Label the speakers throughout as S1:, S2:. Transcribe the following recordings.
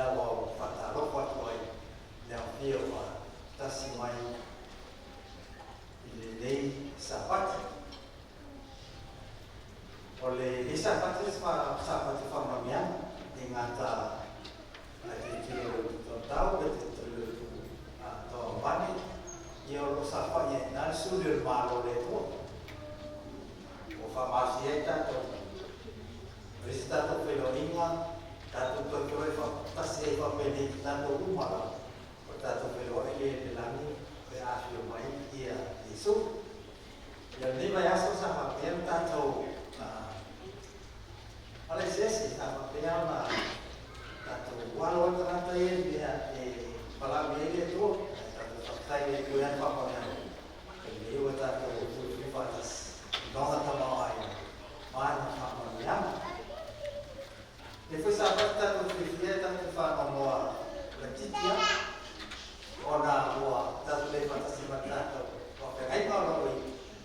S1: Lea ua ou faatalofa atu ai i le aofia ua tasi mai i lenei Sapati. O lenei Sapati le Sapati faamanuiaga, e gata ae tilotilo i le itu taumatau, pe tilotilo i le itu tauambane, ia o lo o saofai ai i ina le suli o le Malo o le Atua. Ua faamalosia ai tatou. O le isi tatou feiloaiga, tatou toe feiloai faatasi ai faapenei i tatou uma lava, o le tatou feiloai lea i le lagi pe a afio mai ia Iesu. Ia lenei vaiaso sa faapea ona tatou ala eseese, sa faapea ona tatou alo ai tagata ia i mea e valaaulia ai le Atua. Ae tatou faafetai i le Atua i ana faamanuiaga, lenei ua tatou fuifui faatasi i lona tamaoaiga ma ana faamanuiaga. E foi sa fai tatou fiafia e tatou faanoanoa laitiiti lava ona ua tatou le faatasi ma le tatou faafeagaiga o lo o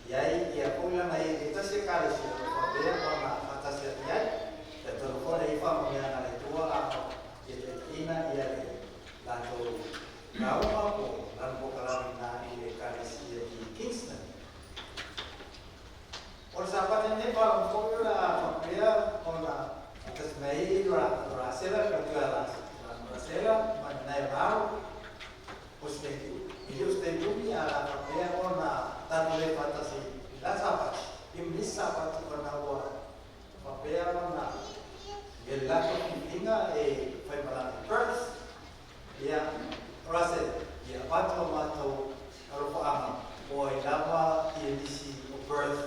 S1: i ai ia foi lana e le tasi ekalesia o lo o faapea ona faatasi atu i ai. Talitonu foi le i faamanuiaga a le Atua a o ia taitaiina ia le latou lauga po o lana polokalame i ina i le ekalesia i Kingston. O le Sapati lenei palamu foi o le a faapea ona faatasi mai ai Rasela, le faletua ia Rasela ma nai ona alo, o se e le o se taimi umi ae o le a faapea ona tatou le faatasi i la Sapati, ia ma nisi Sapati ona ua faapea ona i le latou filifiliga e faimalaga i Perth. Ia, Russell, ia avatu a matou alofaaga o ai lava ia nisi o Perth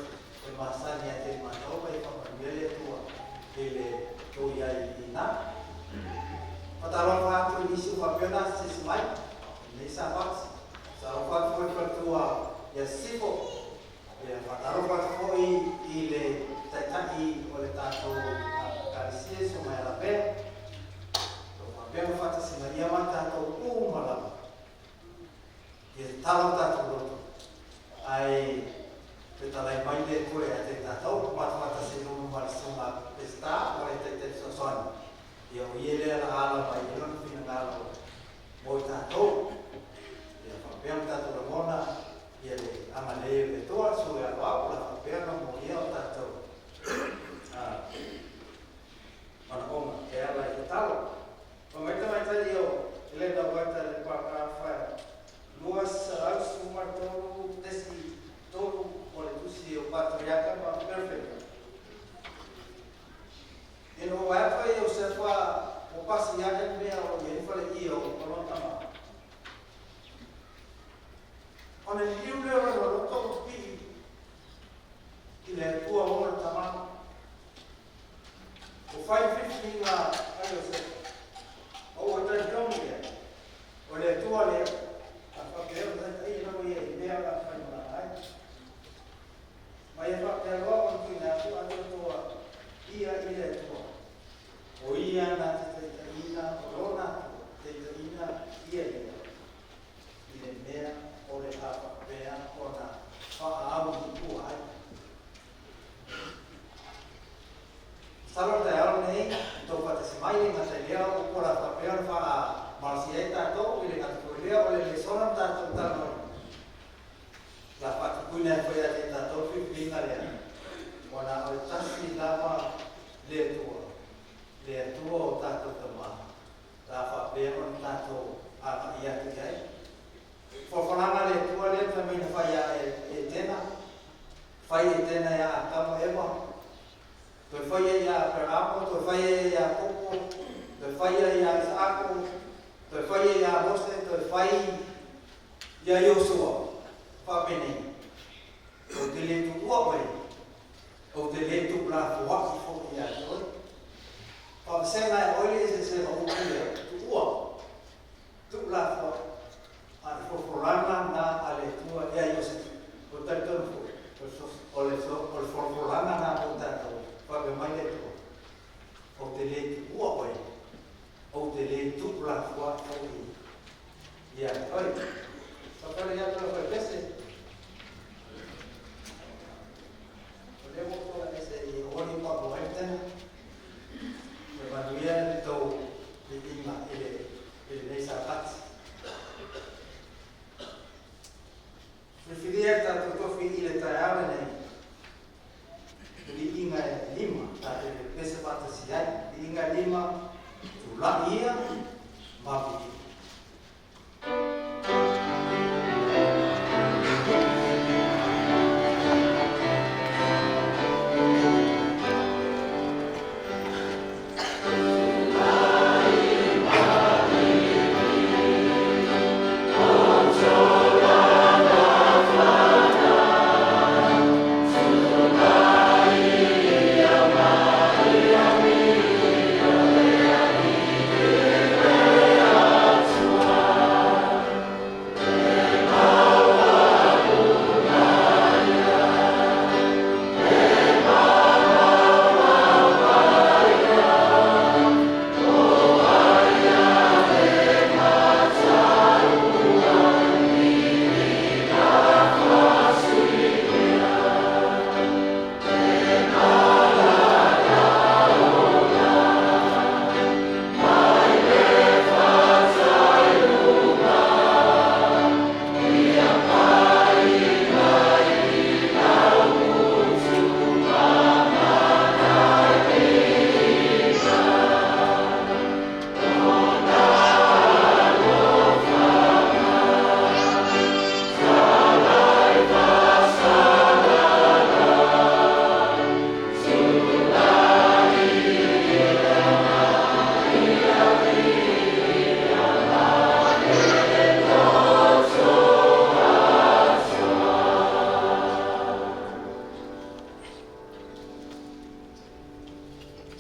S1: e masani ia te matou ma ia faamanuia le Atua i le tou i ai i ina. Faatalofa atu i nisi o faapea ona asiasi mai i lenei Sabati. Faatalofa atu foi i le faletua ia Sifo. Ia faatalofa atu foi i le Taitai o le tatou Ekalesia i Sumaia Lavea. O lo o faapea ona faatasi mai ia ma tatou uma lava. Ia tatala o tatou loto, ae fetalai mai le Atua ia te tatou, matou faatasi ai luma ma le Susuga Peseta o le Taitai Fesoasoani. Ia o ia lea la ala mai ai lona finagalo mo i tatou. Ia faapea ona tatou lagona ia le agalelei o le Atua, sue aloalo, la faapea ona molia o tatou manaoga e ala i tatalo. Fai mai tamaitai ia o Elena White le paragrafa 213.3 o le tusi o Patriaka ma Perofeta. Ina ua vaai atu ai Iosefa ua pasi ae le mea o lo o i ai le faleie o lona tama, ona liliu lea o lona loto ua pipii i le Atua o ona tama. Ua fai le filifiliga a Iosefa, ma ua talitonu ia, o le Atua lea a faapea ona taitaia lava ia i mea o le a faimalaga ai. Ma ia faapea loa ona tuuina atu atoatoa ia i le Atua, o ia na te taitaiina o lona Atua, taitaiina ia ia i le mea o le a faapea ona faaauliua ai. Masalo le taeao lenei i tou faatasi mai le gata i lea o upu o le a faapea ona faamalosia ai tatou i le gata foi lea o le lesona na tatou talanoaina. O le a faatupuina ai foi ia te tatou le filifiliga lea, ona o le tasi lava le Atua, le Atua o tatou tama, o le a faapea ona tatou agai atu i ai. Folafolaga a le Atua lea na fai mai na fai ia Etena, fai Etena ia Atamo Eva, toe fai ai ia Aperamo, toe fai ai ia Iakopo, toe fai ai ia Isaako, toe fai ai ia Mose, toe fai ia Iosua, faapenei, Ou te le tuua oe, ou te le tuulafoai foi ia te oe. Faavasega e oe le eseesega o upu ia, tuua, tuulafoai, a o le folafolaga lena a le Atua ia Iosefa. Ou te talitonu foi, o le folafolaga lena mo i tatou, faapea mai le Atua, Ou te le tuua oe, ou te le tuulafoai foi ia te oe. Faafailele ia te oe Pese. O lea ua tola ese i aua ne i paua ai le tena. Ia manuia le tou viiga i le lenei Sapati. Filifilia e tatou tofi i le taeao lenei, viiga e lima, tatou pepesa faatasi ai, viiga e lima, tula'i ia ma viia.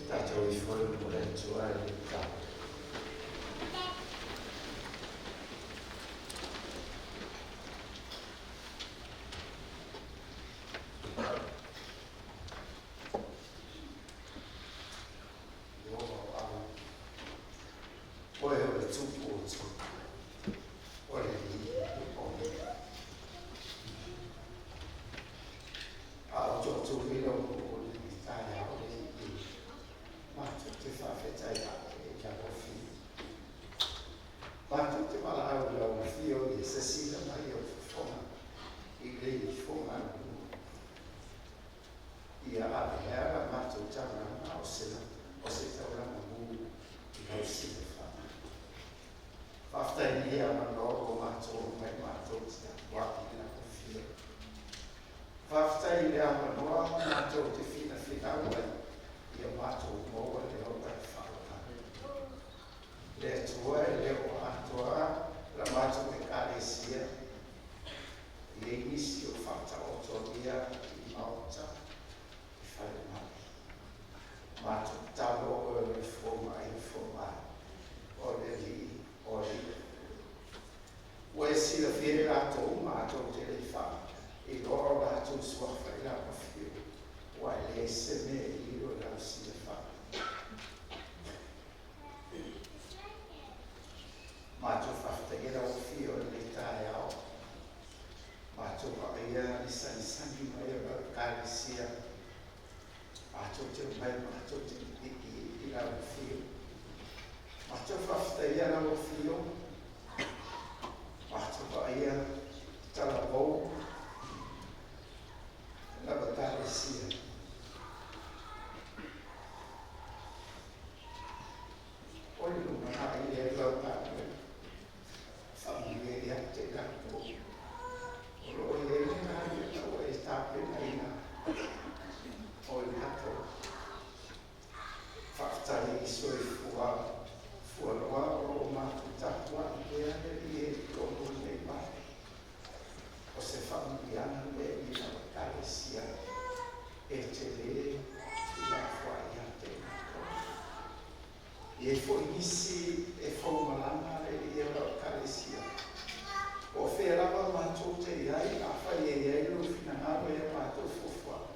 S2: Tatou ifo i luma o le Atua i le tatalo. Ieova o Au, Oe o le Tupu o tupu, o le Alii o alii. A o tootuli lau nuu i lenei taeao le Alii, matou te faafetai a'e i lau Afio. Matou te valaau i lau Afio ia sasila mai ou fofoga i le ifoga a le nuu. Ia avea la matou taulaga o se o se taulaga mu i lau silafaga. Faafetai i lenei avanoa ua matou omai matou te tapuai i lau Afio. Faafetai i le avanoa matou te finafinau ai ia matou maua le ola e faaola. Le Atua e le o atoa la matou Ekalesia, e i ai nisi o faataotolia i maota i falemai. Matou tatalo o Oe o le fomai o fomai, o le Alii o alii. Ua e silafia i latou matou te le i faailoa o latou suafa i lau Afio, aua e leai se mea e lilo i lau silafaga. Matou faafetaia lau Afio i lenei taeao, matou vaaia le sagisagi mai o lau Ekalesia, matou te omai matou te pipii i lau Afio. Matou faafetaia lau Afio, matou vaaia talavou lau Ekalesia. O le lumanai lea i lau galuega, faamanuia ia te i latou o lo o i ai le galuega ua e tapenaina o i latou. Faafetai i soifua fualoa o lo o matou tapuai pea le Alii e totonu o lenei vale. O se faamanuiaga lea i lau Ekalesia e te le tuulafoai ia te i latou. E i ai foi nisi e faumalaga le Alii o lau Ekalesia. Po o fea lava matou te i ai, afai e i ai lou finagalo ia matou fuafuaga,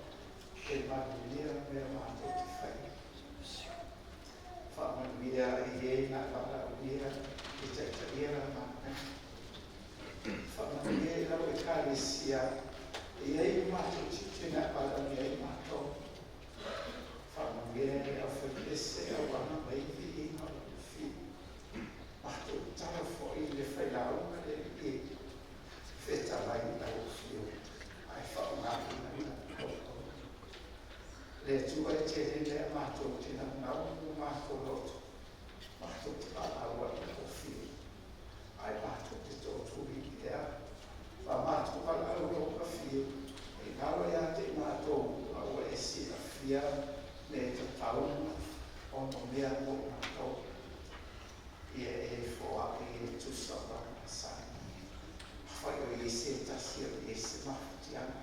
S2: e manuia mea matou te faia. Faamanuia i e na valaaulia e taitaia la galuega. Faamanuia i lau Ekalesia, e i ai le matou tiute na e valaaulia ai matou. Faamanuia i le aufaipese auala mai viiga o lau Afio. Matou tatalo E se tasi e se mafatiaga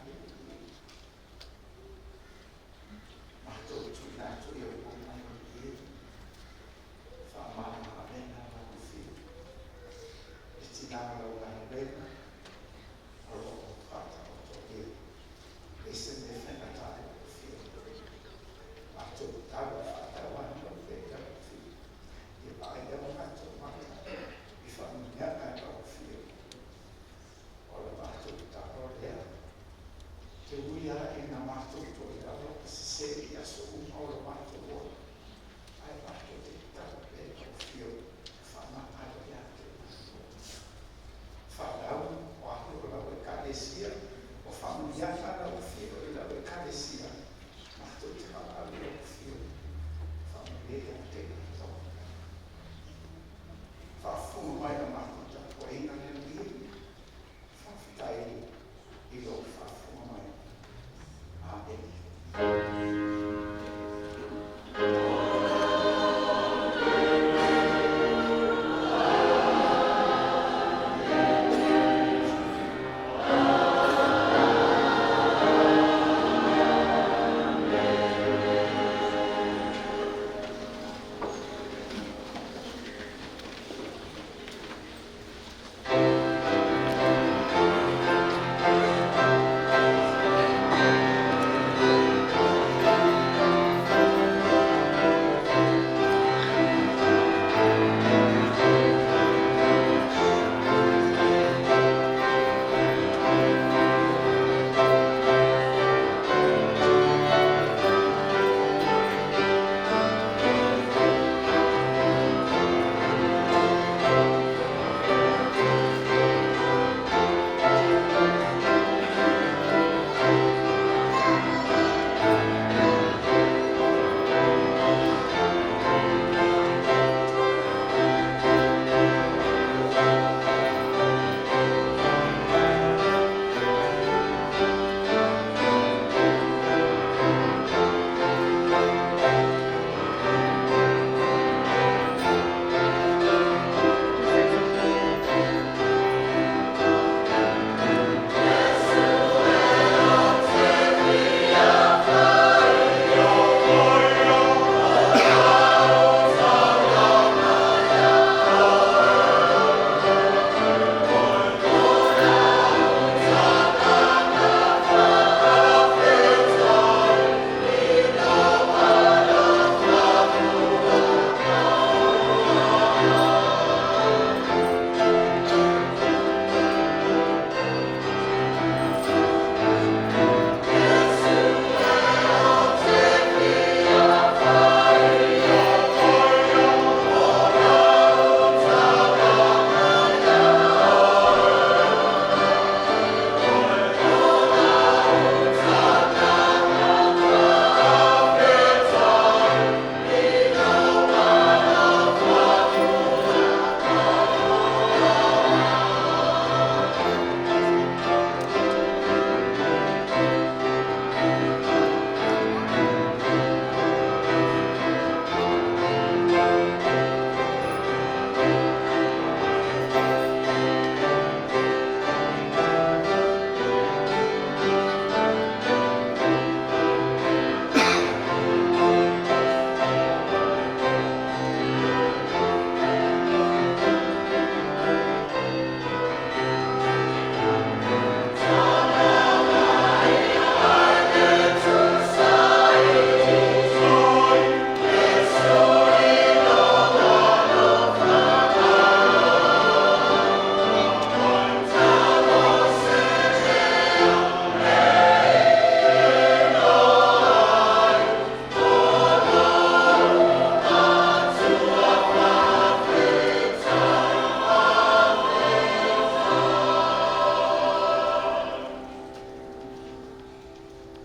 S2: matou tuuina atu i ou mai o le faamama-avega lau Afioga e tina ma lau galuega o lo o faataotolia. E se mea faigata i lau Afioga. Matou tatalo faatauano lau pea lau Afioga. Ia vaaia o matou mata i faamanuiaga i lau Afioga. O le matou tatalo lea. Te ui lava ina matou toilalo ma sese i aso uma o le matou ola. Ae matou te tatalo pea i lau Afioga. Faamagalo ia te matou. Falau o alo o lau Ekalesia, o faamanuiaga lau Afioga i lau Ekalesia. Matou te valaau i lau Afioga. Faamanuia ia te matou. Faafofoga mai i la matou tapuaiga le Alii. Faafetai i lou faafofoga mai. Amene.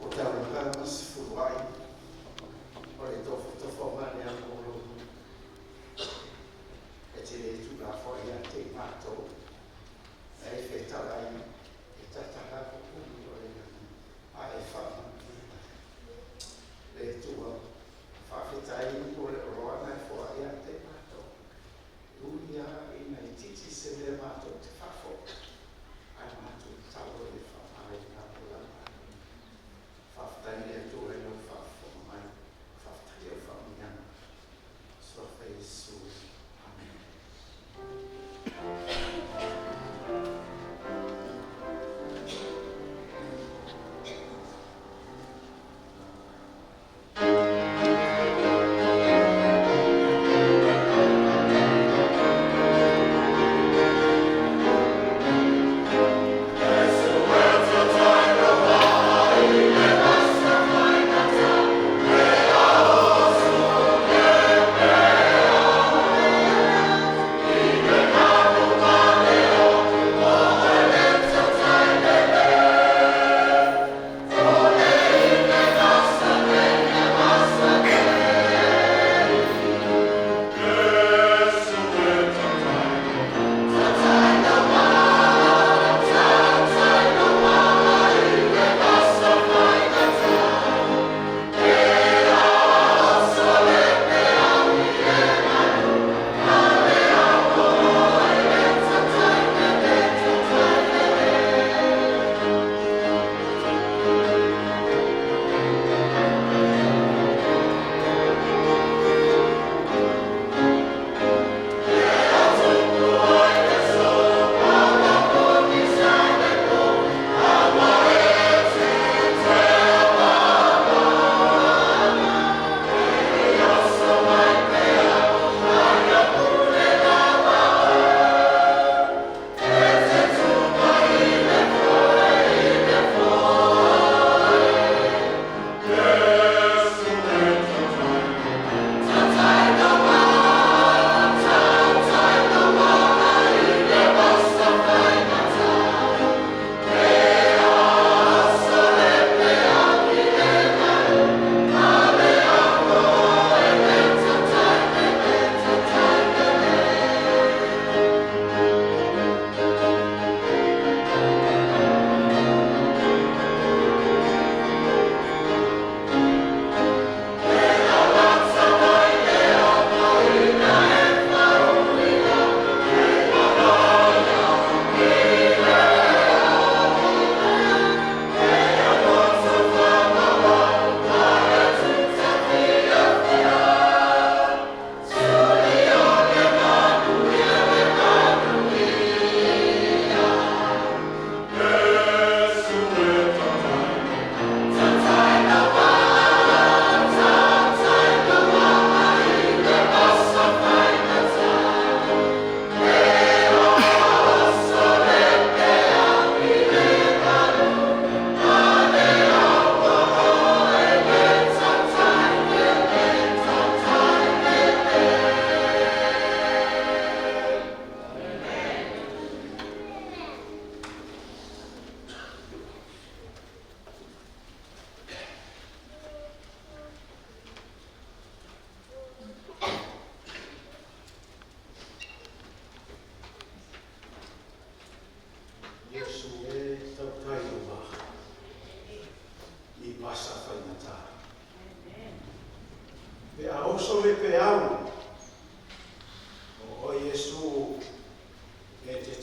S2: O te aluga ma se fuluai o le tofotofoga lea mo lou e te le tulafoai ia te i matou e fetalai e tatala pupuni o le lagi ae faamanuia le Atua. Faafetai mo le oloa na e foai ia te i matou. E ui lava ina itiiti se mea matou te faafoi, ae matou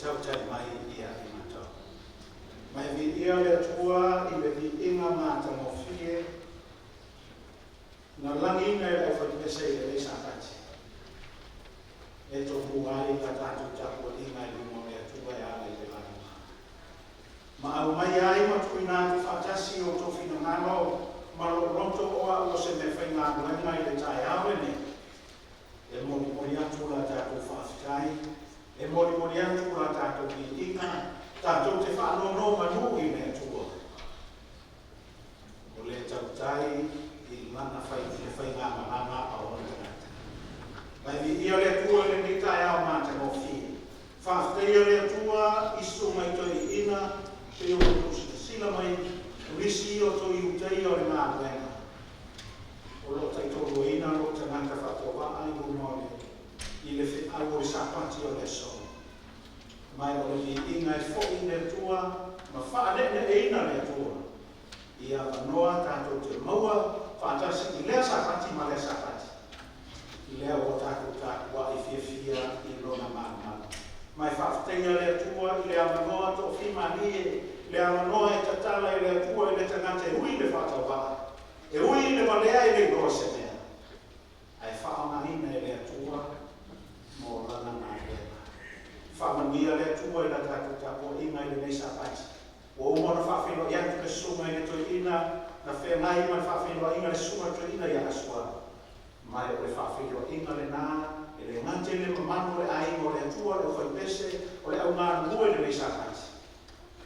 S2: tautai mai ia i matou. Ma e viia le Atua i le viiga matagofie na lagiina e le aufaipese i lenei Sapati e tomua ai la tatou tapuaiga i luma o le Atua e ala i le lauga. Ma aumai ai ma tuuina atu faatasi o outou finagalo ma lou loto o au o se meafaigaluega i le taeao lenei, e molimoli atu la tatou faafetai, e molimoli atu la tatou viiga, tatou te faanonomanu i le Atua o le tautai i lana fai le faigamalaga a ona tagata. Ma e viia le Atua i lenei taeao matagofie. Faafetaia le Atua i susuga i toeaiina pei o outou silasila mai o nisi o toe utaia o le galuega o lo o taitoaluaina lou tagata faatauvaa i luma o le i le feau o le Sapati o le aso. Ma o le viiga e foi i le Atua ma faaneeneeina le Atua ia avanoa tatou te maua faatasi i lea Sapati ma lea Sapati i lea ua tatou tapuai fiafia i lona malumalu. Ma e faafetaia le Atua i le avanoa toafimalie, le avanoa e tatala e le Atua i le tagata e ui i le faatauvaa, e ui i le valea e le iloa se mea, ae faaaogaina e le Atua mo lana galuega. Faamanuia le Atua i la tatou tapuaiga i lenei Sapati. Ua uma ona faafeiloai atu le susuga i le toeaina na feagai ma le faafeiloaiga le susuga i le toeaina ia Asua. Ma o le faafeiloaiga lena e le gata i le mamalu o le aiga o le Atua, le aufaipese o le augalulue i lenei Sapati,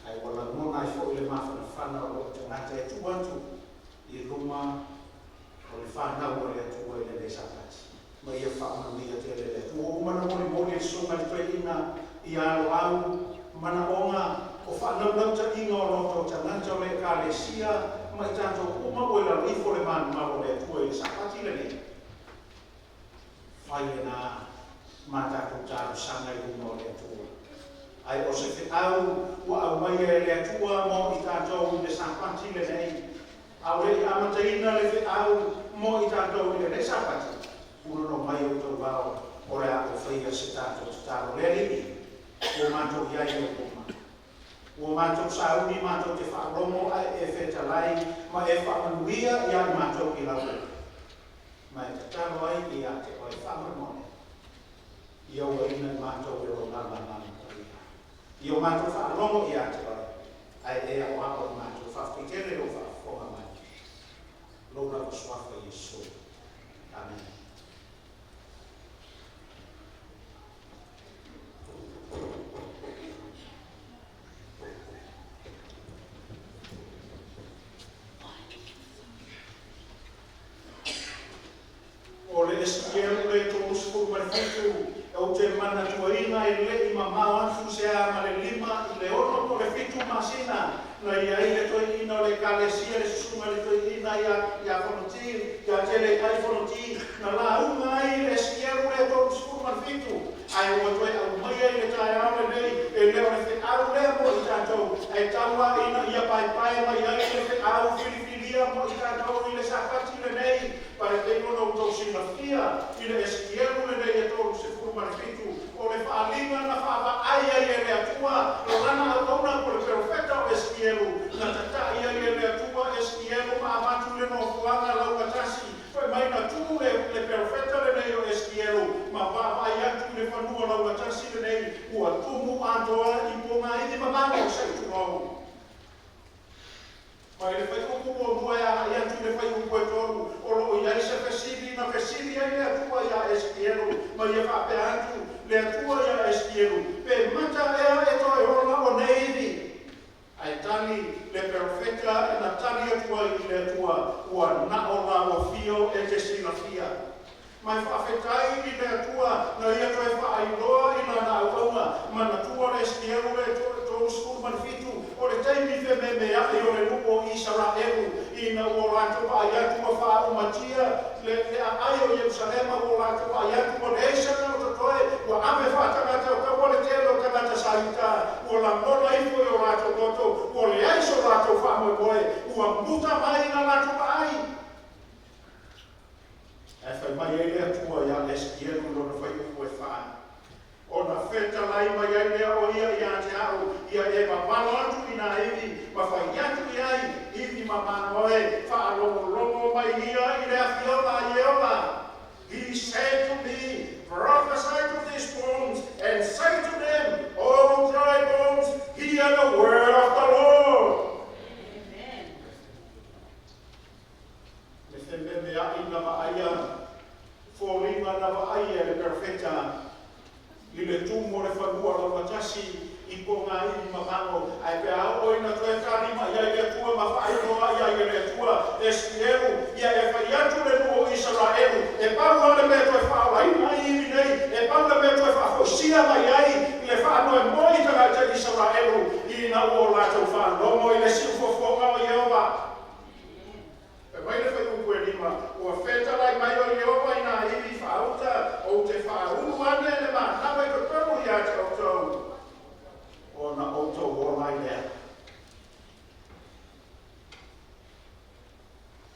S2: ae ua lagona ai foi le mafanafana o lou tagata e tuu atu i luma o le fanau o le Atua i lenei Sapati. Ma ia faamanuia tele le Atua. Ua uma na molimoli e le susuga i le toeaina i aloau manaoga o faanaunautai o loto tagata o le Ekalesia ma i tatou uma ua i lalo ifo le malumalu o le Atua i le Sapati lenei. Fai lena ma tatou talosaga i luma o le Atua. Ae o se feau ua aumaia e le Atua mo i tatou i le Sapati lenei. A o le i amataina le feau mo i tatou i lenei Sapati, punono mai outou vao o le a ou faia se tatou tatalo. Le Alii, ua matou i ai i ou luma. Ua matou sauni matou te faalogo ae e fetalai ma e faamanuia ia i matou i lau upu. Ma e tatalo ai ia te oe faamolemole, ia uaina i matou e lou malamalamaaga paia. Ia o matou faalogo ia te oe, ae e aoao i matou. Faafetai tele lou faafofoga mai. Lou lava suafa Iesu. Amen. O le Esikielu le 37, ou te manatuaina e le'i mamao atu se a ma le 5 i le 6 po o le 7 masina na i ai le toeaina o le Ekalesia, le susuga i le toeaina ia Fonoti, ia Tele ai Fonoti, na lauga ai i le Esikielu le 37, ae ua toe aumaia i le taeao lenei. E le o le feau lea mo i tatou, ae tauaina ia paepae mai ai le feau filifilia mo i tatou i le Sapati lenei. Pei ona outou silafia i le Esikielu lenei e 37, o le faaaliga na faavaai ai e le Atua lana auauna po le perofeta o Esikielu, na tata'i ai e le Atua Esikielu ma avatu i le nofoaga laugatasi. Fai mai na tu le perofeta lenei o Esikielu ma vaavaai atu i le fanua laugatasi lenei ua tumu atoa i pogaivi mamago se i tulou. Mai le fuaiupu 1 e agai atu i le fuaiupu e 3, o loo i ai se fesili na fesili ai le Atua ia Esikielu, ma ia faapea atu le Atua ia Esikielu, pe mata ea e toe ola o nei ivi. Ae tali le perofeta e na tali atu ai i le Atua, ua nao lau afio e te silafia. Mai faafetai i le Atua na ia toe faailoa i lana auauna. Manatua le Esikielu le 37, o le taimi fememeai o le nuu o Isaraelu ina ua latou vaai atu ua faaumatia le aai o Ierusalema, ua latou vaai atu ua leai sana o totoe, ua ave faatagata o taua le tele o tagata sa iuta, ua lagona ifo i o latou loto, ua leai so latou faamoemoe, ua muta mai na latou vaai. Ae fai mai ai le Atua ia Esikielu i lona fuaiupu e 4, ona fetalai mai ai lea o ia e vavalo atu i nā ivi ma fai atu i ai ivi mamano e faalogologo mai ia i le afioga a Ieova. He said to me, "Prophesy to these bones and say to them, O dry bones, hear the word of the Lord."
S3: Amen.
S2: Le fememea'i na vaaia foliga na vaaia e le perofeta i le tumu o le fanua lauatasi i pogāivi mamago ae pe a oo ina toe talima i ai le Atua ma faailoa i ai e le Atua Esikielu ia e fai atu le nuu o Isaraelu e pau lava le mea toe faaolaina ai ivi nei e pau le mea toe faafoisia mai ai i le faamoemoe i tagata Isaraelu ina ua o latou faalogo i le siufofoga o Ieova. Fai mai le fuaiupu e 5, Ua fetalai mai o Ieova i nā ivi faauta, ou te faaulu ane le manava i totonu iā te outou, ona outou ola ai lea.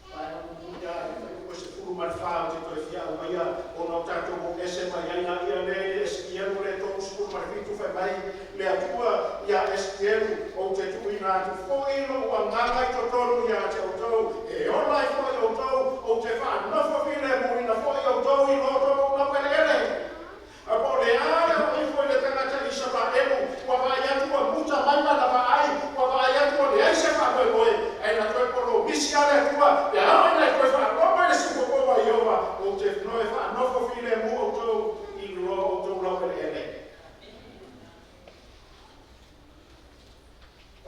S2: Vaega mulimuli lava i le fuaiupu e 14 ou te toe fia aumaia, ona o tatou o ese mai ai laia lea i le Esikielu le 37 fai mai le Atua iā Esikielu, Ou te tuuina atu foi lou agaga i totonu ia te outou, e ola ai foi outou, ou te faanofo filemuina foi outou i lo outou laueleele. A po o le a le oo ifo i le tagata Isaraelu, ua vaai atu ua muta mai lana vaai, ua vaai atu ua leai se faamoemoe, ae na toe polomisi lava le Atua, pe a oo ina e toe faalogo i le siufofoga o Ieova, ou te noe faanofo filemu outou i lo outou laueleele.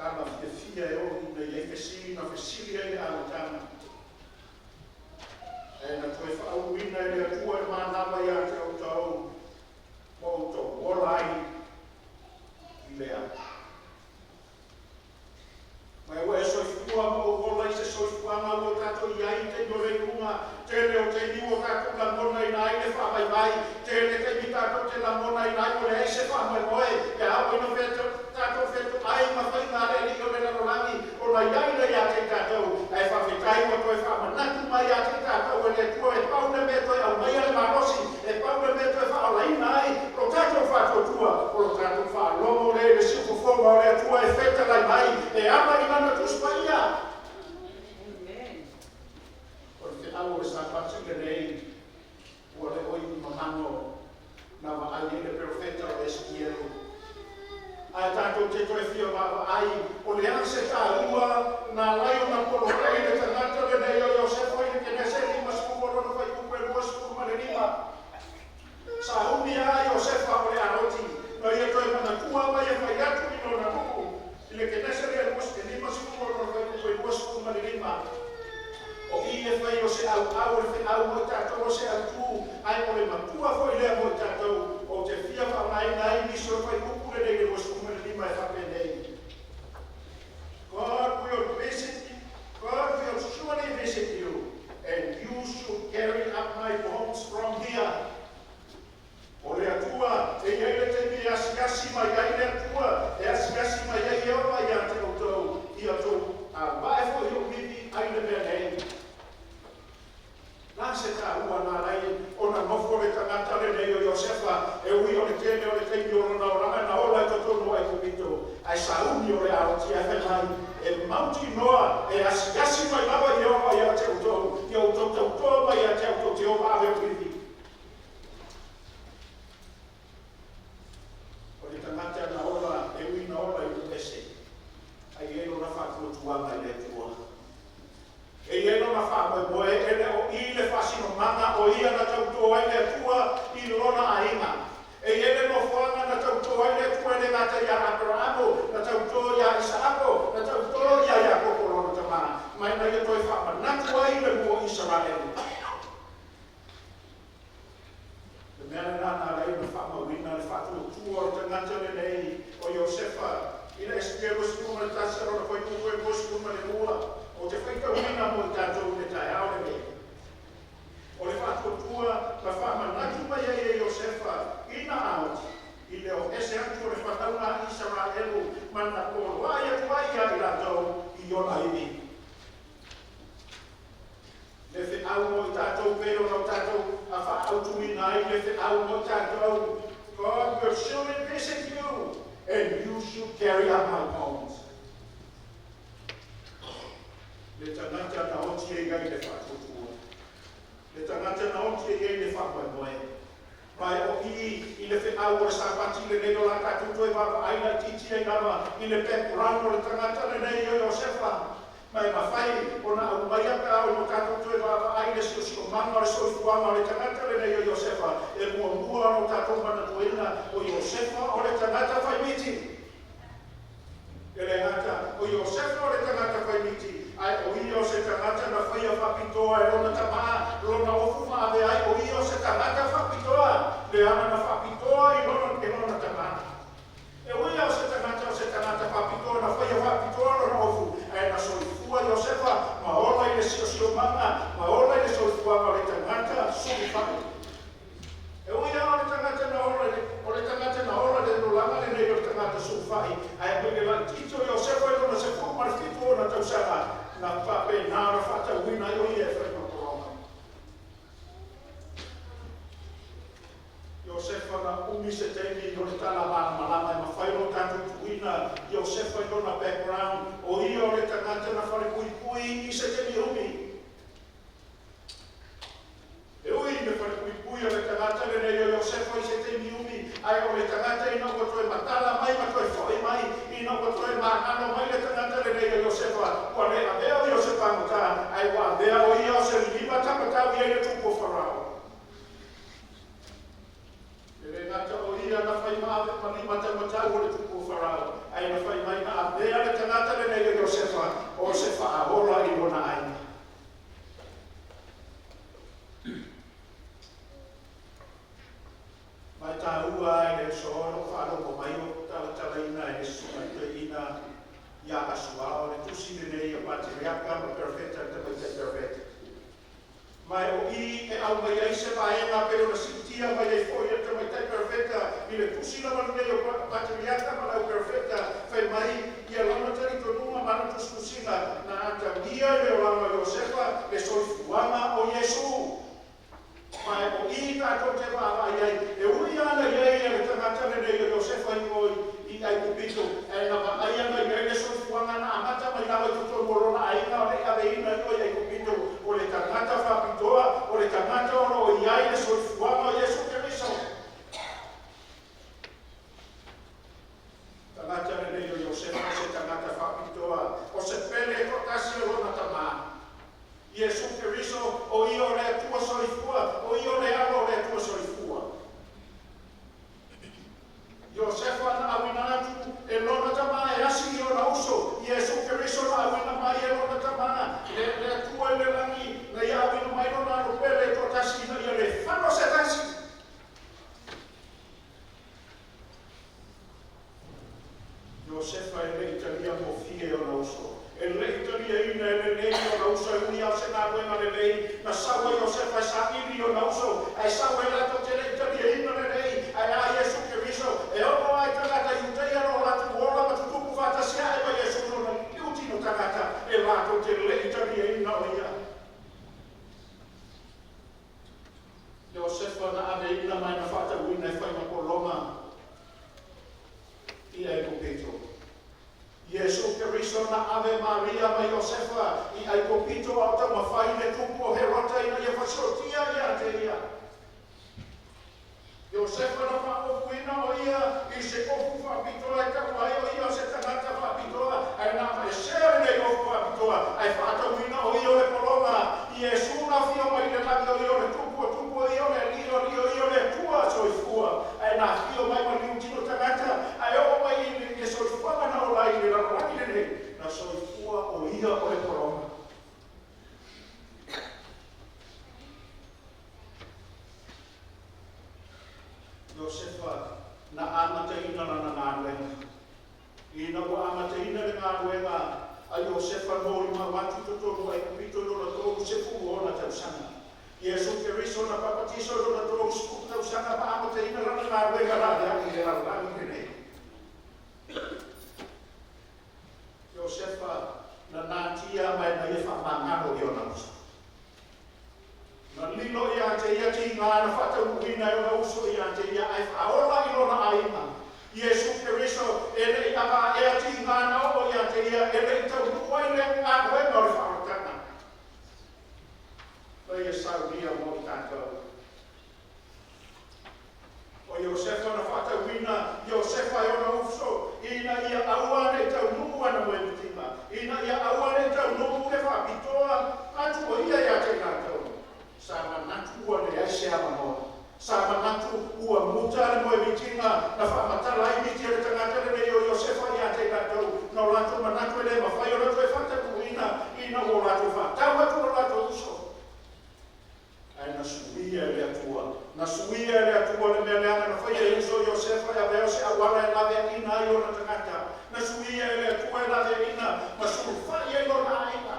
S2: Tama fiafia e oo ina i ai fesili na fesili ai le amataga. Ae na toe faauluina e le Atua le manava ia te outou, ma outou ola ai i lea. Ma ua e soifua ma ou ola i se soifuaga ua tatou i ai i taimi o le iuga. Tele o taimi ua tatou lagonaina ai le faavaivai, tele taimi tatou te lagonaina ai ua leai se faamoemoe, pe a oo ina tatou fetoai ma faiga a le alii o le lalolagi, ona i ai lea ia te i tatou. Ae faafetai ua toe faamanatu mai ia te i tatou e le Atua e pau le mea e toe aumaia le malosi, e pau le mea e toe faaolaina ai lo tatou faatuatua, o lo tatou faalogo lea i le siufofoga o le Atua e fetalai mai e ala i Lana Tusi Paia.
S3: Amen.
S2: O le feau o le Sapati lenei ua le o ivi mamago na vaai ai le perofeta o Esikielu. Ae tatou te toe fia vaavaai o le a se taua na ala ai ona polokai le tagata lenei o Iosefa i le Kenese 50 lona fuaiupu e 25. Sa umi lava Iosefa o le Aroti na ia toe manatua ma ia fai atu i lona nuu i le Kenese lea 50 lona fuaiupu e 25. O i e fai o se ʻauʻau o le feau mo i tatou o se autu, ae o le matua foi lea mo i tatou. Ou te fia faaaogaina ai nisi o le fuaiupu lenei le 25 e faapenei, God will visit you, God will surely visit you, and you should carry up my bones from here. O le Atua, e i ai le taimi e asiasi mai ai le Atua, e asiasi mai ai Ieova ia te outou, ia outou vae foi ou ivi ai le mea nei. Na se taua na ala ai ona nofo le tagata lenei o Iosefa, e ui o le tele o le taimi o lona olaga na ola i totonu o Aikupito, ae sauni o le aotia e fai mai, e mautinoa e asiasi mai lava Ieova ia te outou, ia outou tautoa mai ia te au tou te o ave ou ivi. O le tagata na ola, e ui na ola i Upese, ae i ai lona faatuatuaga i le Atua. E i ai lona faamoemoe, e le o i le faasinomaga o ia na tauto ai le Atua i lona aiga. E i ai le nofoaga na tauto ai le Atua e le gata iā Aperaamo, na tauto iā Isaako, na tauto iā Iakopo lona tama, ma ina ia toe faamanatu ai le nuu o Isaraelu. Le mea lena na ala ai ona faamauina le faatuatua o le tagata lenei o Iosefa i le SK 21 lona fuaiupu e 22. Ou te faitauina mo i tatou i le taeao lenei. O le faatuatua na faamanatu mai ai e Iosefa i na aoti i le o ese atu o le fanauga a Isaraelu ma na poloai atu ai ia i latou i ona ivi. Le feau mo i tatou pei ona o tatou a faaautuina ai le feau mo i tatou, God will surely visit you And you should carry up my bones. Le tagata na oti e iai le faatuatua. Le tagata na oti e iai le faamoemoe. Ma e o i i le feau o le Sapati lenei o le a tatou toe vaavaai laitiiti ai lava i le background o le tagata lenei o Iosefa. Ma e mafai ona aumaia pe a oo ina tatou toe vaavaai i le siosiomaga o le soifuaga o le tagata lenei o Iosefa, e muamua ona o tatou manatuaina o Iosefa o le tagata faimiti. E le gata o Iosefa o le tagata faimiti, ae o ia o se tagata na faia faapitoa e lona tamā lona ofu maave ai, o ia o se tagata faapitoa, leaga na faapitoa i lona e lona tamā. E ui lava o se tagata o se tagata faapitoa na faia faapitoa lona ofu, ae na soifua Iosefa ma ola i le siosiomaga ma ola i le soifuaga o le tagata sulufai. E ui lava o le tagata na ola i le, o le tagata na ola i le olaga lenei o le tagata sulufai, ae mai le laitiiti o Iosefa i lona 17 ona tausaga, na faapena ona faatauina ai o ia e fai ma pologa. Iosefa na umi se taimi o le tala malamalama e mafai ona tatou tuuina Iosefa i lona background, o ia o le tagata na falepuipui i se taimi umi. E ui i le falepuipui o le tagata lenei o Iosefa i se taimi umi, ae o le tagata ina ua toe matala mai ma toe fo'i mai, ina ua toe magalo mai le tagata lenei o Iosefa, ua le avea o ia o se pagota, ae ua avea o ia o se lima tamatau i ai le tupu o Farao. E le gata o ia na fai ma ave ma lima taumatau o le tupu o Farao, ae na fai mai na avea le tagata lenei o Iosefa o se faaola i lona aiga. Ma e taua ai le aso o lo o faalogo mai o talatalaina e le Susuga i Toeaina ia Asuao le tusi lenei o Patriaka ma Perofeta le Tamaitai Perofeta. Ma e o i e aumai ai se vaega pei ona siitia mai ai foi e le Tamaitai Perofeta i le tusi lava lenei o Patriaka ma lau Perofeta fai mai ia lona talitonuga ma ana tusitusiga na atagia i le olaga o Iosefa le soifuaga o Iesu. Ma e o i tatou te vaavaai ai, e ui ana i ai le tagata lenei o Iosefa i o i Aikupito, ae na vaai ana i ai le soifuaga na amata mai lava i totonu o lona aiga o le i aveina i o i Aikupito, o le tagata faapitoa, o le tagata o lo o i ai le soifuaga o Iesu Keriso. Tagata lenei o Iosefa o se tagata faapitoa, o se pele e toatasi o lona tamā. Iesu Keriso, o ia o le Atua soifua, o ia o le Alo o le Atua soifua. Iosefa na auina atu e lona tamā e asi i ona uso, Iesu Keriso na auina mai e lona tamā, le, le Atua i le lagi, na ia auina mai lona Alo pele e toatasi ina ia le fano se tasi. Iosefa e le i talia gofie e ona uso. E le i taliaina e lelei ona uso e ui lava o se galuega lelei. Na sau a Iosefa e saili i ona uso, ae sau ai latou te le i taliaina lelei. Ae a Iesu Keriso, e ono ai tagata Iutaia lo latou ola ma tutupu faatasi ae ma Iesu i lona liliu tino tagata e latou te le i taliaina o ia. Iosefa na aveina mai na faatauina e fai ma pologa i Aikupito. Iesu Keriso na ave Maria ma Iosefa i Aikupito a o taumafai le tupu o Herota ina ia fasiotia ia te ia. Iosefa na faaofuina o ia i se ofu faapitoa e tau ai o ia o se tagata faapitoa, ae na aveesea lenei ofu faapitoa ae faatauina o ia o le pologa. Iesu na afio mai i le lagi o ia o le Tupu o tupu o ia o le Alii o alii o ia o le Atua soifua, ae na afio mai ma liu tino tagata ae oo mai i le soifuaga na ola ai i le lalolagi lenei, na soifua o ia o le pologa. Iosefa na amataina lana galuega. Ina ua amataina le galuega a Iosefa molimau atu i totonu o Aikupito i lona 30 o ona tausaga. Iesu Keriso na papatiso i lona 30 tausaga ma amataina lana galuega laveai i le lalolagi lenei. Iosefa na natia mai na ia faamagalo i ona uso. Na lilo ia te ia tiga na faataunuuina e ona uso ia te ia ae faaola i lona aiga. Iesu Keriso E leʻi avaʻea tiga na oo iā te ia, e leʻi taunuu ai le galuega o le faaolataga na ia saunia mo i tatou. O Iosefa na faatauina Iosefa e ona uso, ina ia aua nei taunuu ana moemitiga, ina ia aua nei taunuu le faapitoa atu o ia iā te i latou. Sa manatu ua leai se avanoa. Sa manatu ua muta le moemitiga na faamatala ai miti a le tagata lenei o Iosefa iā te i latou, na o latou manatu e le mafai ona toe faataunuuina ina ua o latou faatau atu lo latou uso. Ae na suia e le Atua, na suia e le Atua le mea leaga na faia e uso o Iosefa e avea o se auala e laveaina ai ona tagata. Na suia e le Atua e laveaina ma sulufai ai lona aiga.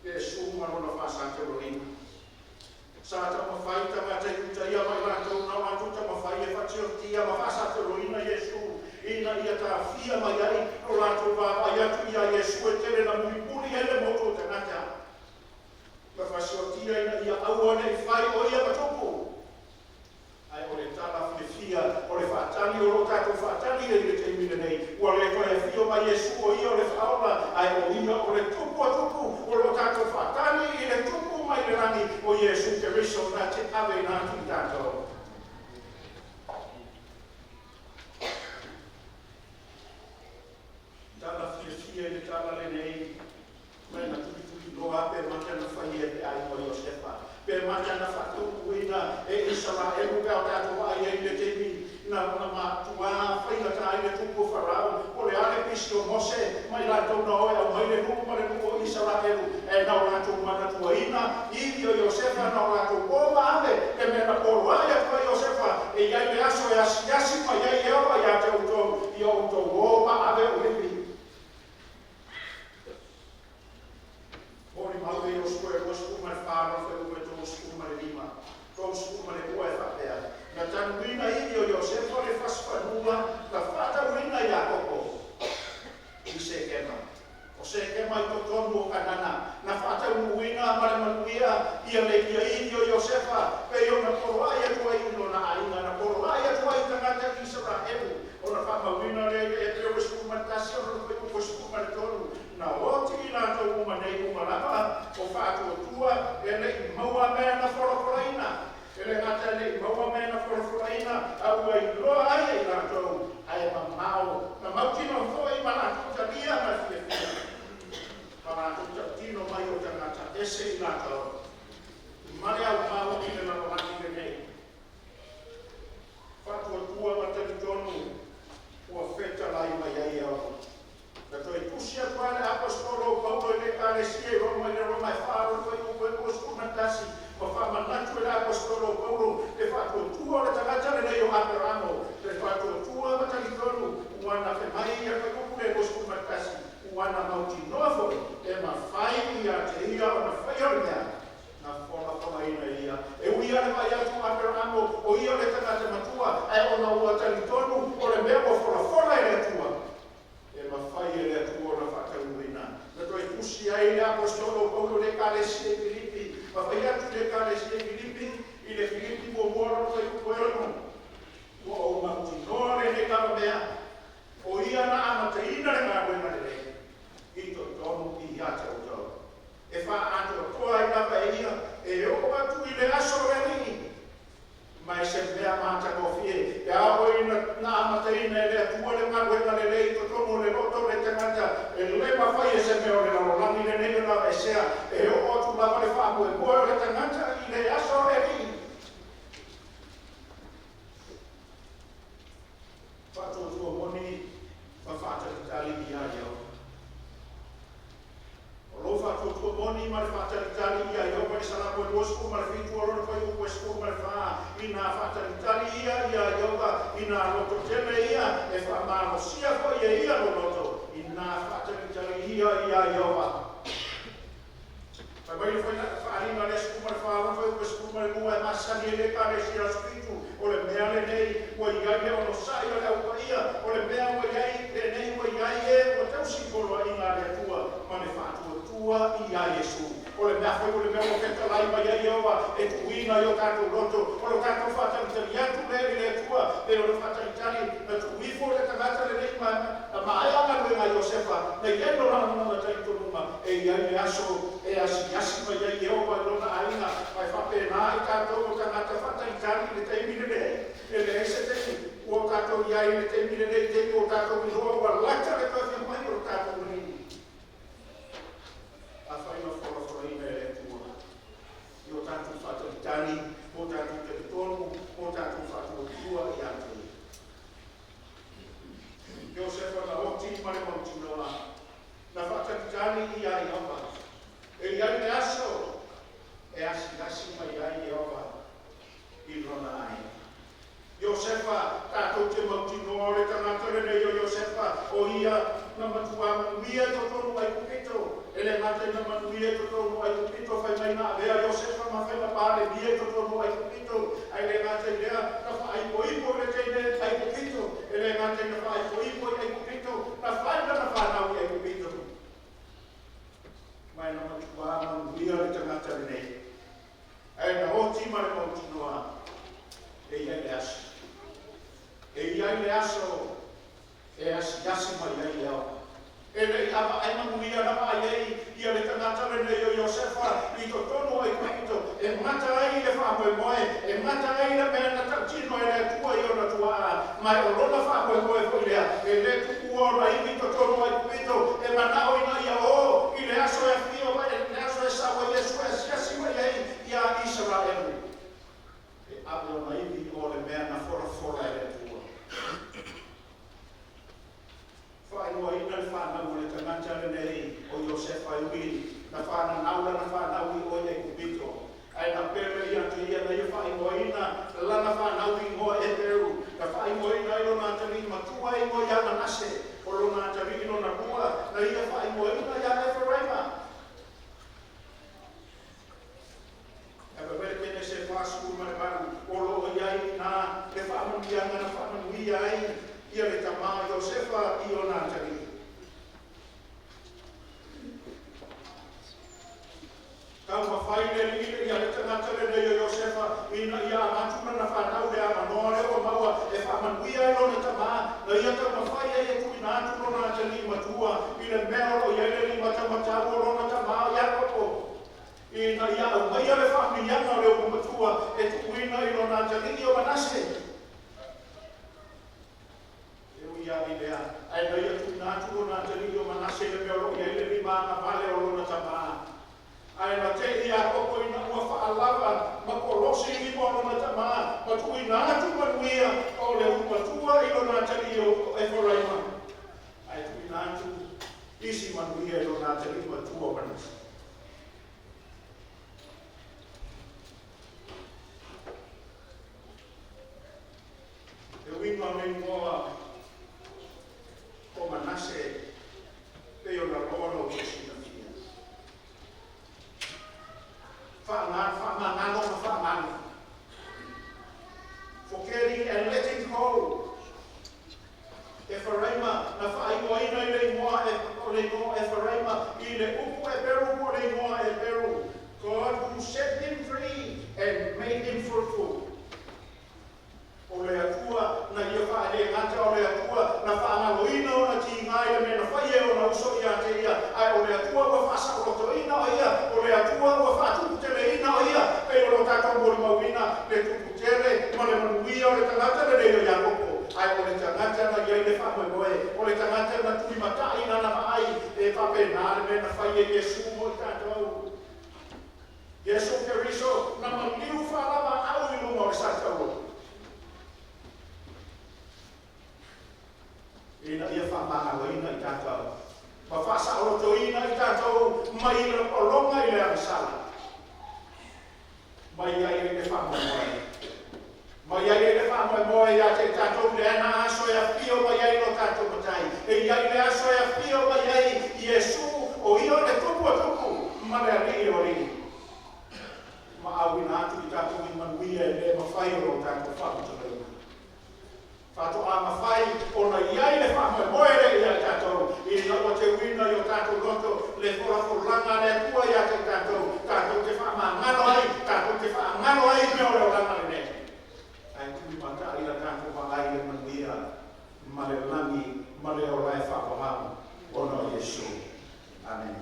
S2: Iesu ma lona faasateloina. Sa taumafai tagata Iutaia ma i latou na o latou taumafai e faatiotia ma faasateloina Iesu ina ia taofia mai ai lo latou vaavaai atu iā Iesu e tele na mulimuli ai le motu o tagata. Ma faasiotia ina ia aua nei fai o ia ma tupu. Ae o le tala fiafia o le faatali o lo o tatou faatali ai i le taimi lenei, ua le toe afio mai Iesu o ia o le Faaola, ae o ia o le Tupu a tupu, o lo o tatou faatali i le Tupu mai le lagi o Iesu Keriso na te aveina atu i tatou. Tala fiafia i le tala lenei, mai na tulituliloa pe mata na faia e le aiga o Iosefa, pe mata na faataunuuina e Isaraelu pe a o tatou vaai ai i le taimi na na matuā faigata ai le tupu o Farao, o le a le pisi o Mose ma i latou na o e aumai le nuu ma le nuu o Isaraelu, ae na o latou manatuaina ivi o Iosefa, na o latou o ma ave le mea na poloai atu ai Iosefa, e i ai le aso e asiasi mai ai Ieova iā te outou, ia outou o ma ave o ivi. Molimau e Iosua e 24 lona fuaiupu e 32, 32 e faapea, Na tanuina ivi o Iosefa o le fasifanua na faatauina e Iakopo i Sekema. O Sekema i totonu o Kanana, na faataunuuina ma le manuia ia le ia ivi o Iosefa, pei ona poloai atu ai i lona aiga, na poloai atu ai i tagata Isaraelu. Ona faamauina lea i le Epereo 11 ona fuaiupu 13, Na oti i latou uma nei uma lava o faatuatua e le i maua mea na folafolaina. E le gata e le i maua mea na folafolaina, a ua iloa ai e i latou, ae mamao na mautinoa foi ma latou talia ma le fiafia, ma latou tautino mai o tagata ese i latou ma le aumau i le lalolagi lenei. Faatuatua ma talitonu ua fetalai mai ai Ieova. Na toe tusi atu ai le Aposetolo o Paulo i le Ekalesia i Roma i le Roma e fa lona fuaiupu e 21, ma faamanatu e le Aposetolo o Paulo le faatuatua o le tagata lenei o Aperamo, le faatuatua ma talitonu ua na fe mai ia fuaiupu le 21, ua na mautinoa foi e mafai ia te ia ona faia le mea na folafolaina e ia. E ui lava le vaai atu o Aperamo o ia o le tagata matua, ae ona ua talitonu o le mea ua folafola e le Atua, e mafai e le Atua ona faataunuuina. Na toe tusi ai le Aposetolo o Paulo i le Ekalesia i Filipi, ma fai atu i le Ekalesia i Filipi, i le Filipi muamua lona fuaiupu e 6, Ua ou mautinoa lenei lava mea, o ia na amataina le galuega lelei i totonu ia te outou, e faaatoatoa ai lava e ia e oo atu i le aso o le Alii. Ma e se mea matagofie pe a oo ina na amataina e le Atua le galuega lelei i totonu o le loto o le tagata, e le mafai e se mea o le lalolagi lenei ona aveesea, e oo atu lava le faamoemoe o le tagata i le aso o le Alii. Faatuatua moni ma faatalitali ia Ieova. O lou faatuatua moni ma le faatalitali ia Ieova i le Salamo e 27 o lona fuaiupu e 14, Inā faatalitali ia iā Ieova, inā lototele ia, e faamalosia foi e ia lou loto, inā faatalitali ia iā Ieova. Fai mai le faaaliga a le 14 lona fuaiupu e 12 e masani ai le Ekalesia Aso Fitu, o le mea lenei ua i ai le onosai o le Au Paia, o le mea ua i ai lenei ua i ai e ua tausi i poloaiga a le Atua ma le faatuatua iā Iesu. O le mea foi o le mea ua fetalai mai ai Ieova e tuuina i o tatou loto, o lo tatou faatalitali atu lea i le Atua, pei o le faatalitali na aso e asiasi mai ai Ieova i lona aiga, ma e faapena i tatou o tagata faatalitali i le taimi lenei. E leai se taimi ua tatou i ai i le taimi lenei, taimi ua tatou iloa ua lata le toe afio mai o le tatou Alii. Afai na folafolaina e le Atua i o tatou faatalitali, o tatou talitonu, o tatou faatuatua ia te Ia. Iosefa na oti ma le mautinoa, na faatalitali ia Ieova. E i ai le aso e asiasi mai ai Ieova i lona aiga. Iosefa, tatou te mautinoa o le tagata lenei o Iosefa, o ia na matuā manuia i totonu o Aikupito. E le gata ina manuia i totonu o Aikupito, fai mai na avea Iosefa ma faiga palemia i totonu o Aikupito, ae le gata i lea, na faaipoipo i le teine Aikupito. E le gata ina faaipoipo i Aikupito, na fai lana fanau i Aikupito. Ma na matuā manuia le tagata lenei. Ae na oti ma le mautinoa, e i ai le aso. E i ai le aso e asiasi mai ai Ieova. E le'i avaai manuia na vaai ai ia le tagata lenei o Iosefa i totonu o Aikupito, e mata ai le faamoemoe, e mata ai le mea na tautino e le Atua i ona tuaa, ma e o lona faamoemoe foi lea, e lē tuua ona ivi i totonu o Aikupito, e manao ina ia o i le aso e afio mai, le aso e sau ai Iesu e asiasi mai ai iā Isaraelu. E ave ona ivi o le mea na folafola e le Atua. Faaigoaina le fanau o le tagata lenei o Iosefa, e ui na fananau lana fanau i o i Aikupito, ae na pele ia te ia na ia faaigoaina lana fanau i igoa Eperu. Na faaigoaina ai lona atalii matua e igoa ia Manase, o lona atalii lona lua na ia faaigoaina ia Eferaima. Ae vaai mai le Kenese 48, o lo o i ai i ina le faamanuiaga na faamanuia ai ia le tamā o Iosefa i ona atalii. Taumafai le alii ia le tagata lenei o Iosefa ina ia avatu lana fanau le avanoa lea ua maua e faamanuia ai lona tamā, na ia taumafai ai e tuuina atu lona atalii matua i le mea o lo o i ai le limataumatau o lona tamā o Iakopo, ina ia aumaia le faamanuiaga o le upu matua e tuuina i lona atalii o Manase. E ui lava i lea, ae na ia tuuina atu lona atalii o Manase i le mea o lo o i ai le lima agavale o lona tamā. Ae na te i Iakopo ina ua faalava ma kolosi i lima o lona tamā, ma tuuina atu manuia o le upu matua i lona atalii o Eferaima, ae tuuina atu isi manuia i lona atalii matua o Manase. Le uiga o le igoa o Manase pei ona loa lo outou silafia. Faamagalo ma faamalo. Forgetting and letting go. Eferaima na faaigoaina i le igoa o le igoa Eferaima i le upu Eperu po o le igoa Eperu. God who set him free and made him fruitful. O le Atua na ia faalegata, o le Atua na faagaloina ona tiga i le mea na faia e ona uso ia te ia, ae o le Atua ua faasaolotoina o ia, o le Atua ua faatuputeleina o ia, pei o lo tatou molimauina le tuputele ma le manuia o le tagata lenei o Iakopo. Ae o le tagata na i ai le faamoemoe, o le tagata na tulimatai lana vaai, e faapena le mea na fai e Iesu mo i tatou. Iesu Keriso na maliu faalavaau i luga o le satauro, ina ia faamagaloina i tatou ma faasaolotoina i tatou mai le pologa i le agasala, mai ai ai le faamoemoe, mai ai ai le faamoemoe ia te i tatou i le ana aso e afio mai ai lo tatou Matai. E i ai le aso e afio mai ai Iesu, o ia o le Tupu o tupu ma le Alii o alii, ma auina atu i tatou i manuia e lē mafai o lo tatou faamatalaina. Faatoa mafai ona i ai le faamoemoe lea ia i tatou, ina ua teuina i o tatou loto le folafolaga a le Atua ia te i tatou, tatou te faamagalo ai, tatou te faagalo ai mea o le olaga lenei, ae tulimatai la tatou vaai i le manuia ma le lagi ma le ola e faavavau ona o Iesu. Amene.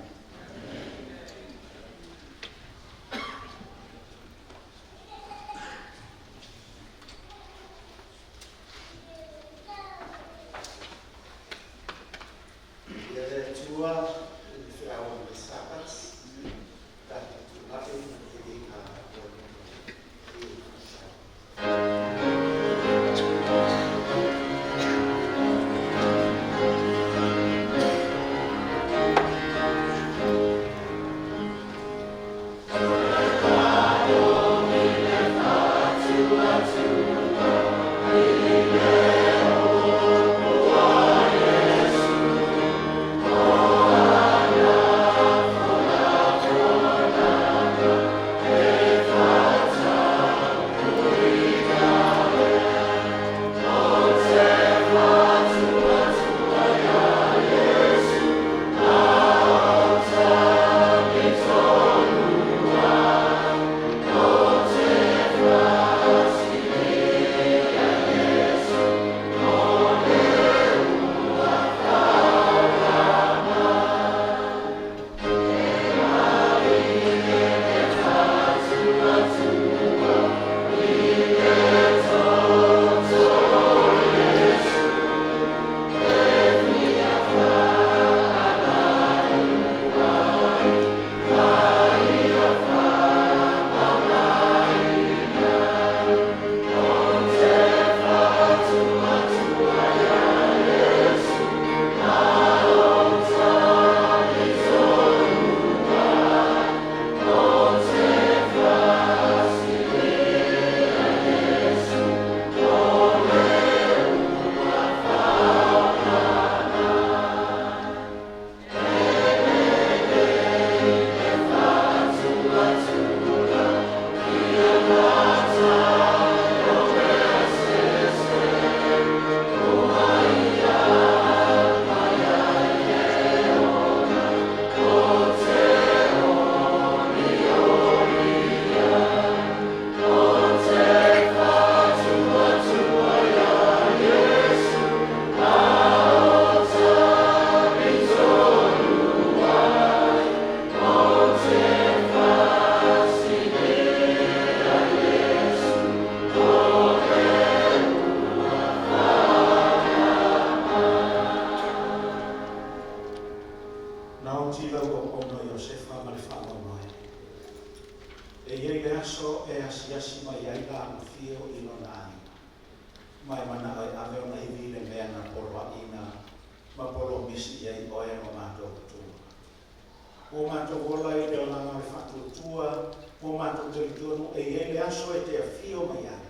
S2: aso e te afio mai ai,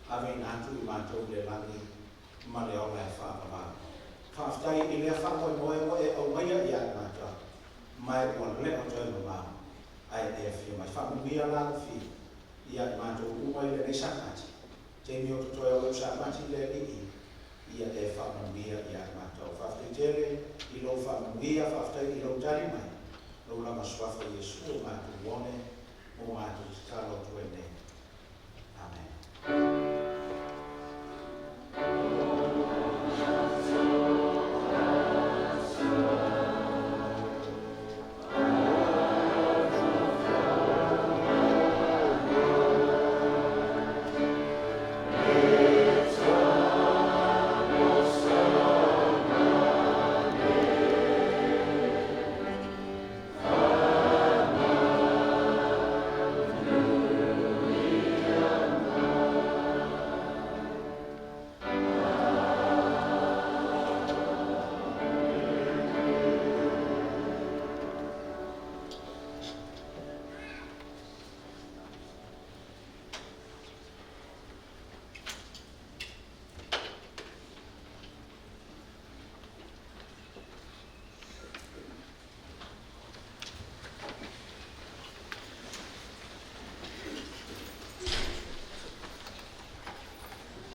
S2: aveina atu i matou i le lagi ma le ola e faavavau. Faafetai i lea faamoemoe ua e aumaia ia i matou, ma e ua le o toe mamao, ae e afio mai. Faamanuia la le ia i matou uma i lenei Sapati, taimi o totoe o lou Sapati le Alii, ia e faamanuia ia i matou. Faafetai tele i lou faamanuia, faafetai i lou tali mai, lou lava suafa Iesu o matou one, mo matou tatalo atu ai nei. Amen.